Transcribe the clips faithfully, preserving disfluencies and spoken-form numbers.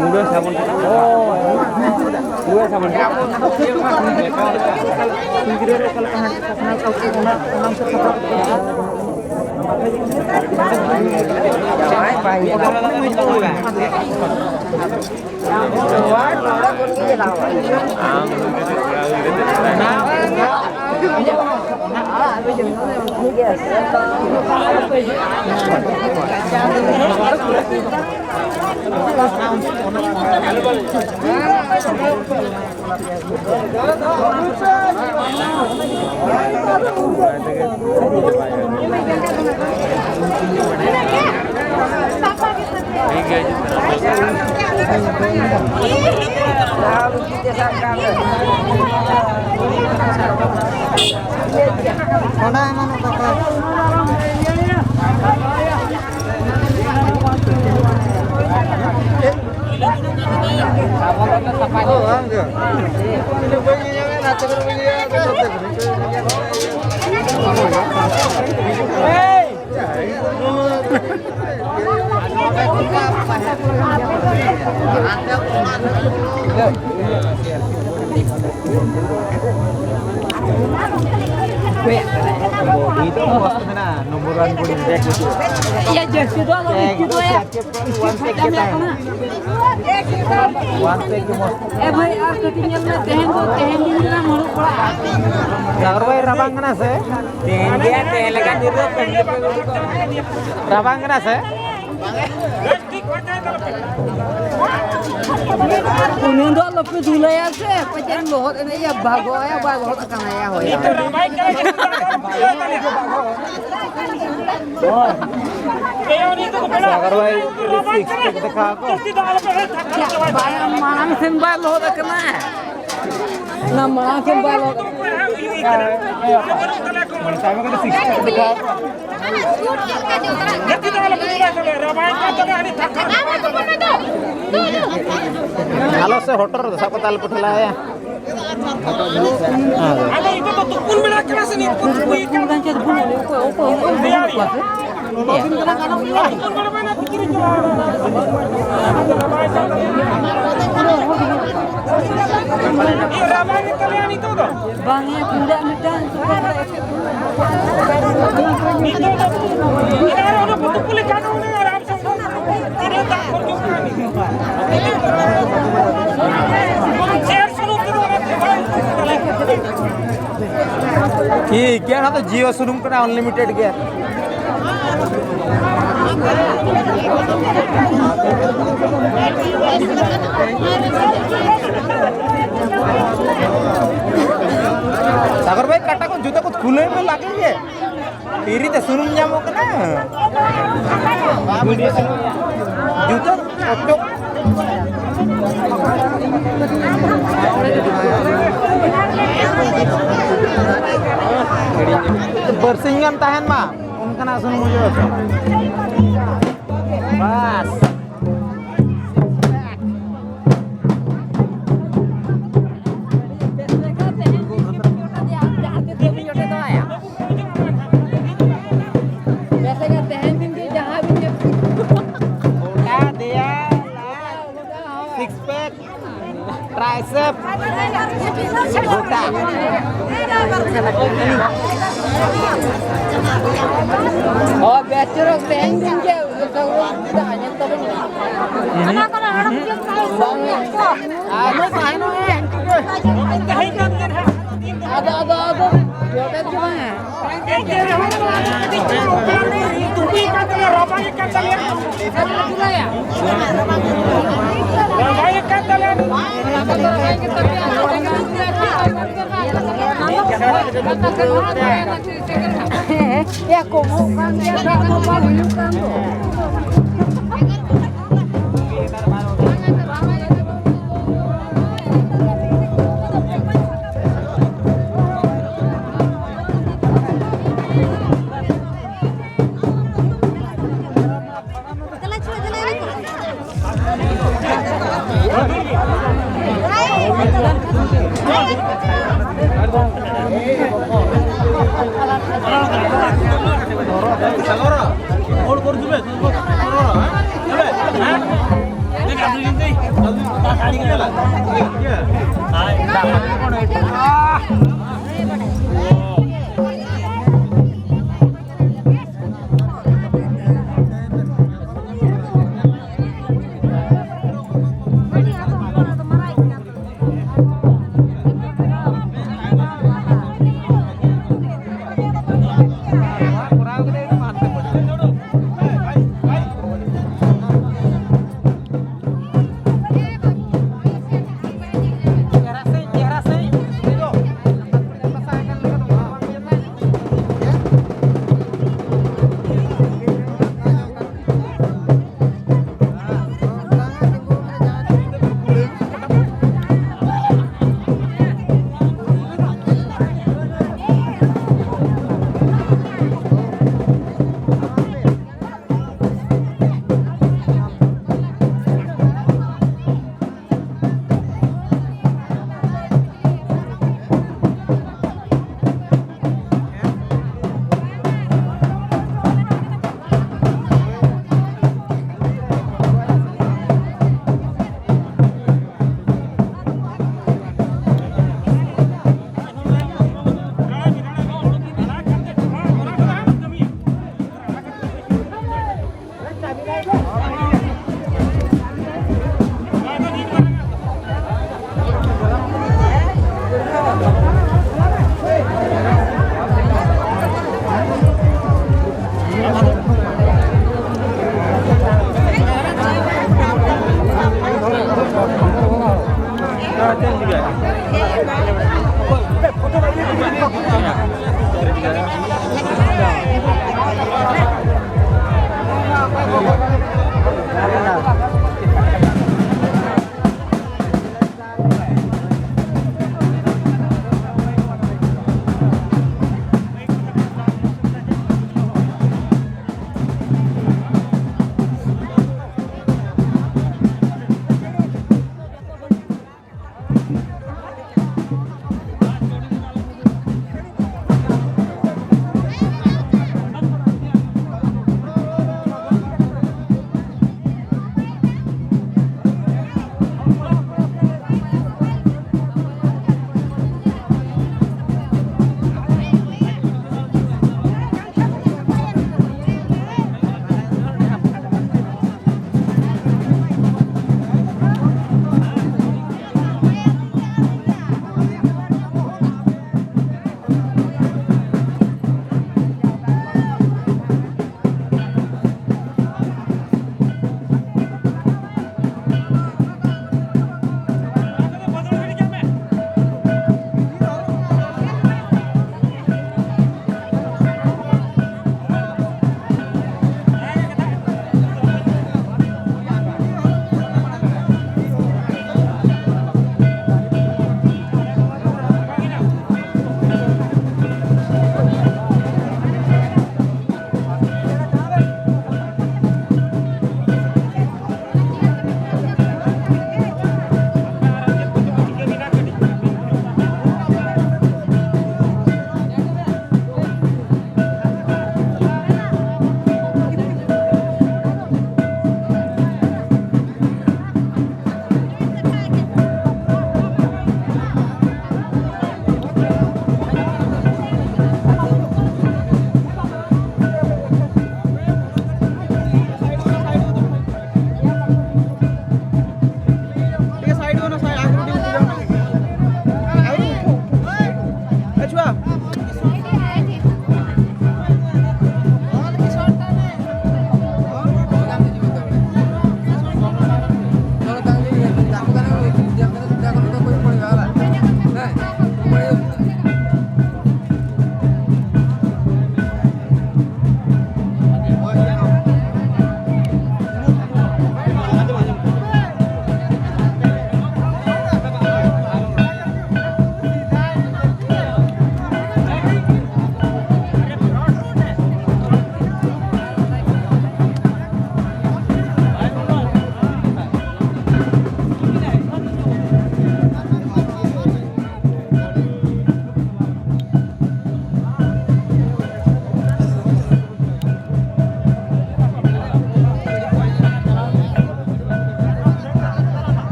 ᱢᱩᱰᱟᱹ ᱥᱟᱵᱚᱱ᱾ ᱢᱩᱰᱟᱹ ᱥᱟᱵᱚᱱ᱾ ᱚᱱᱟ ᱮᱢᱟᱱᱚᱜ ᱠᱟᱛᱷᱟ᱾ ᱵᱚᱰᱤ ᱫᱚ ᱢᱚᱥᱛ ᱢᱮᱱᱟᱜᱼᱟ, ᱱᱚᱢᱵᱚᱨ ᱣᱟᱱ ᱵᱚᱰᱤ ᱢᱮᱱᱟᱜᱼᱟ᱾ ᱤᱭᱟᱹ ᱡᱟᱹᱨᱥᱤ ᱫᱚ ᱟᱫᱚ ᱤᱧ ᱫᱚ ᱮᱠ ᱥᱤ ᱟᱨ ᱯᱤ ᱮᱯᱷ ᱠᱚ ᱚᱣᱟᱱ ᱯᱮᱠ ᱜᱮ ᱛᱟᱦᱮᱸ ᱠᱟᱱᱟ᱾ ᱚᱣᱟᱱ ᱯᱮᱠ ᱜᱮ ᱢᱚᱥᱛ᱾ ᱮ ᱵᱷᱟᱹᱭ, ᱟᱨ ᱠᱟᱹᱴᱤᱡ ᱧᱮᱞ ᱢᱮ, ᱛᱮᱦᱮᱧ ᱫᱚ, ᱛᱮᱦᱮᱧ ᱫᱤᱱ ᱨᱮᱱᱟᱜ ᱢᱩᱲᱩᱫ ᱯᱟᱲᱟᱜᱼᱟ᱾ ᱡᱟᱣᱨᱟ ᱵᱷᱟᱹᱭ, ᱨᱟᱵᱟᱝ ᱠᱟᱱᱟ ᱥᱮ? ᱛᱮᱦᱮᱧ ᱜᱮ, ᱛᱮᱦᱮᱧ ᱞᱮᱠᱟ ᱫᱤᱱ ᱨᱮ ᱯᱮᱱᱰᱮᱞ ᱯᱮ ᱩᱰᱩᱠᱟ᱾ ᱨᱟᱵᱟᱝ ᱠᱟᱱᱟ ᱥᱮ? ᱩᱱᱤ ᱫᱚ ᱟᱞᱚᱯᱮ ᱫᱩᱞᱟᱭᱟ ᱥᱮ, ᱯᱟᱪᱮᱫ ᱞᱚᱦᱚᱫ ᱮᱱᱮᱡ ᱮ ᱵᱷᱟᱜᱚᱜ ᱟᱭ, ᱵᱟᱭ ᱞᱚᱦᱚᱫ ᱟᱠᱟᱱᱟ ᱭᱟ, ᱦᱳᱭ᱾ ᱥᱟᱜᱚᱨ ᱵᱷᱟᱭ, ᱥᱤᱠᱥ ᱯᱮᱠ ᱫᱮᱠᱷᱟᱣ ᱠᱚ᱾ ᱵᱟᱭ, ᱢᱟᱲᱟᱝ ᱥᱮᱱ ᱵᱟᱭ ᱞᱚᱦᱚᱫ ᱟᱠᱟᱱᱟ᱾ ᱚᱱᱟ ᱢᱟᱲᱟᱝ ᱥᱮᱱ ᱵᱟᱭ ᱞᱚᱦᱚᱫ ᱟᱠᱟᱱᱟ᱾ ᱥᱤᱠᱥ ᱯᱮᱠ ᱫᱮᱠᱷᱟᱣ ᱠᱚ᱾ ᱟᱞᱚ ᱥᱮ ᱦᱚᱴᱚᱨ ᱨᱮ ᱥᱟᱵ ᱠᱟᱛᱮ ᱟᱞᱚ ᱯᱮ ᱴᱷᱮᱞᱟᱭᱟ᱾ ᱟᱫᱚ ᱱᱤᱛᱚᱜ ᱫᱚ ᱛᱩᱯᱩᱱ ᱵᱮᱲᱟ ᱠᱟᱱᱟ ᱥᱮ, ᱱᱤᱛ ᱠᱚ ᱛᱩᱯᱩᱭ ᱠᱟᱱᱟ᱾ ᱨᱮᱭᱟᱲ ᱜᱮ᱾ ᱛᱩᱯᱩᱱ ᱵᱮᱲᱟ ᱢᱟ ᱱᱟ ᱵᱷᱤᱛᱤᱨ ᱨᱮ ᱪᱟᱞᱟᱣ᱾ ᱨᱟᱵᱟᱝ ᱮ ᱛᱟᱞᱮᱭᱟ ᱱᱤᱛᱚᱜ ᱫᱚ᱾ ᱵᱟᱝ ᱭᱟ, ᱛᱩᱢᱫᱟᱜ ᱢᱤᱫᱴᱟᱝ ᱱᱤᱛᱚᱜ ᱫᱚ ᱤᱱᱟᱹ ᱨᱮ ᱚᱱᱟ ᱠᱚ ᱛᱩᱯᱩ ᱞᱮᱠᱷᱟᱱ ᱚᱱᱟ ᱨᱟᱱ ᱥᱟᱵ ᱛᱤᱱᱟᱹᱜ ᱫᱟᱜ ᱠᱷᱚᱨᱪᱚᱜ ᱠᱟᱱᱟ ᱱᱤᱛᱚᱜ? ᱪᱮᱫ ᱥᱩᱱᱩᱢ ᱛᱮᱫᱚ ᱚᱱᱟ ᱛᱮ ᱵᱟᱝ ᱛᱩᱯᱩ ᱫᱟᱲᱮᱭᱟᱜᱼᱟ᱾ ᱴᱷᱤᱠ ᱜᱮᱭᱟ, ᱚᱱᱟ ᱫᱚ ᱡᱤᱭᱳ ᱥᱩᱱᱩᱢ ᱠᱟᱱᱟ, ᱟᱱᱞᱤᱢᱤᱴᱮᱰ ᱜᱮᱭᱟ᱾ ᱥᱟᱜᱚᱨ ᱵᱷᱟᱭ, ᱠᱟᱴᱟ ᱠᱚ ᱡᱩᱛᱟᱹ ᱠᱚ ᱠᱷᱩᱞᱟᱹᱣ ᱢᱮ, ᱞᱟᱜᱮ ᱜᱮ᱾ ᱯᱤᱨᱤ ᱛᱮ ᱥᱩᱱᱩᱢ ᱧᱟᱢᱚᱜ ᱠᱟᱱᱟ᱾ ᱡᱩᱛᱟᱹ ᱚᱪᱚᱜ᱾ ᱵᱟᱨᱥᱤᱧ ᱜᱟᱱ ᱛᱟᱦᱮᱱ ᱢᱟ, ᱚᱱᱠᱟᱱᱟᱜ ᱥᱩᱱᱩᱢ ᱚᱡᱚᱜ ᱟᱠᱚ᱾ ᱵᱟᱥ᱾ ᱵᱮᱥ ᱞᱮᱠᱟ ᱛᱮᱦᱮᱧ ᱫᱤᱱ ᱜᱮ ᱡᱟᱦᱟᱸ ᱵᱤᱱ ᱧᱮᱞ᱾ ᱜᱚᱴᱟ ᱫᱮᱭᱟ, ᱞᱟᱡ, ᱥᱤᱠᱥ ᱯᱮᱠ, ᱴᱨᱟᱭᱥᱮᱯ, ᱜᱚᱴᱟ᱾ ᱚ, ᱵᱮᱥ ᱪᱚᱨᱚᱠ ᱛᱮᱦᱮᱧ ᱫᱤᱱ ᱜᱮ ᱡᱚᱛᱚ ᱦᱚᱲ ᱧᱮᱞ ᱛᱟᱵᱚᱱ ᱢᱮ᱾ ᱚᱱᱟ ᱠᱚᱨᱮ ᱦᱚᱲ ᱠᱚ ᱵᱟᱝ᱾ ᱟᱫᱚ, ᱟᱫᱚ, ᱟᱫᱚ, ᱡᱚᱴᱮᱫ ᱜᱮ ᱵᱟᱝ᱾ ᱛᱩᱯᱩᱭ ᱠᱟᱱ ᱛᱟᱞᱮᱭᱟ, ᱨᱟᱵᱟᱝ ᱠᱟᱱ ᱛᱟᱞᱮᱭᱟ᱾ ᱮ, ᱠᱚᱢᱚᱜ ᱠᱟᱱ ᱜᱮᱭᱟ, ᱫᱟᱜ ᱢᱟ ᱵᱟᱝ ᱦᱩᱭᱩᱜ ᱠᱟᱱ ᱫᱚ᱾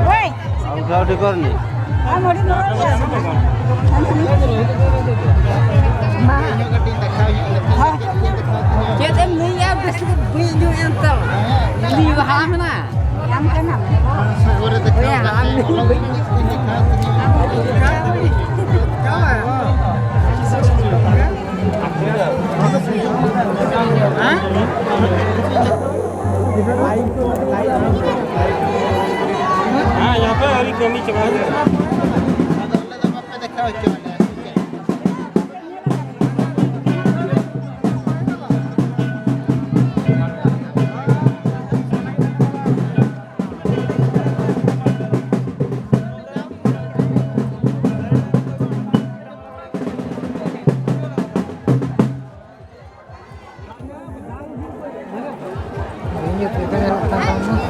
ᱦᱳᱭ᱾ ᱟᱢ ᱠᱟᱹᱣᱰᱤ ᱠᱚᱨᱱᱤ᱾ ᱟᱢ ᱟᱹᱰᱤ ᱢᱚᱡᱽ᱾ ᱪᱮᱫ ᱮᱢ ᱞᱟᱹᱭᱟ? ᱵᱮᱥ ᱜᱮ ᱵᱟᱹᱧ ᱟᱸᱡᱚᱢᱮᱫ ᱛᱟᱢᱟ᱾ ᱩᱱᱤ ᱵᱟᱦᱟ ᱢᱮᱱᱟᱜᱼᱟ᱾ ᱧᱟᱢ ᱠᱟᱱᱟᱢ? ᱦᱳᱭ, ᱟᱢ ᱵᱟᱹᱧ ᱦᱮᱸ, ᱭᱟᱦᱟᱸ ᱯᱮ ᱟᱹᱣᱨᱤ ᱠᱟᱹᱢᱤ ᱪᱟᱵᱟ ᱦᱩᱭᱩᱜᱼᱟ᱾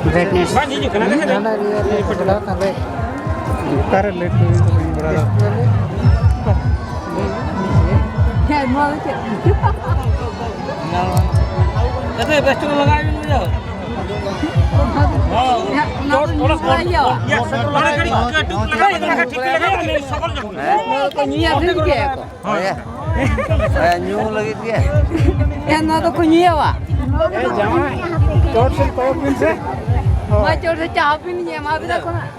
ᱵᱨᱟᱭᱤᱴᱱᱮᱥ᱾ ᱵᱟᱝ ᱦᱤᱡᱩᱜ ᱠᱟᱱᱟ, ᱫᱮᱠᱷᱟ ᱫᱮ᱾ ᱦᱟᱸᱰᱮ ᱤᱭᱟᱹ ᱨᱮ ᱪᱟᱞᱟᱣ ᱠᱟᱱᱟ, ᱵᱮᱜᱽ᱾ ᱚᱠᱟᱨᱮ ᱞᱮᱴ ᱦᱩᱭᱩᱜ ᱠᱟᱱᱟ, ᱵᱟᱲᱟᱭ᱾ ᱦᱮᱸ, ᱱᱚᱣᱟ ᱫᱚ ᱪᱮᱫ? ᱟᱪᱪᱷᱟ, ᱵᱮᱥ ᱴᱷᱤᱠ ᱞᱟᱜᱟᱣ ᱵᱤᱱ ᱵᱩᱡᱷᱟᱹᱣ᱾ ᱦᱮᱸ, ᱚᱱᱟ ᱫᱚ ᱧᱩ ᱵᱟᱲᱟᱭ ᱜᱮᱭᱟ᱾ ᱤᱭᱟᱹ, ᱥᱚᱠᱚᱞ ᱞᱟᱜᱟᱣ ᱵᱤᱱ᱾ ᱱᱚᱣᱟ ᱫᱚ ᱠᱚ ᱧᱩᱭᱟ, ᱰᱷᱮᱨ ᱜᱮᱭᱟ ᱠᱚ᱾ ᱦᱳᱭ᱾ ᱦᱮᱸ, ᱧᱩ ᱞᱟᱹᱜᱤᱫ ᱜᱮ᱾ ᱦᱮᱸ, ᱱᱚᱣᱟ ᱫᱚᱠᱚ ᱧᱩᱭᱟ ᱵᱟ? ᱮ ᱡᱟᱶᱟᱭ, ᱪᱚᱴ ᱥᱮᱫ ᱠᱚᱭᱚᱜ ᱵᱤᱱ ᱥᱮ᱾ ᱢᱟ ᱪᱚᱴ ᱥᱮᱫ ᱪᱟ ᱦᱚᱸ ᱵᱤᱱ ᱧᱩᱭᱟ, ᱮᱢᱟ ᱵᱤᱱᱟ ᱠᱚ ᱦᱟᱸᱜ᱾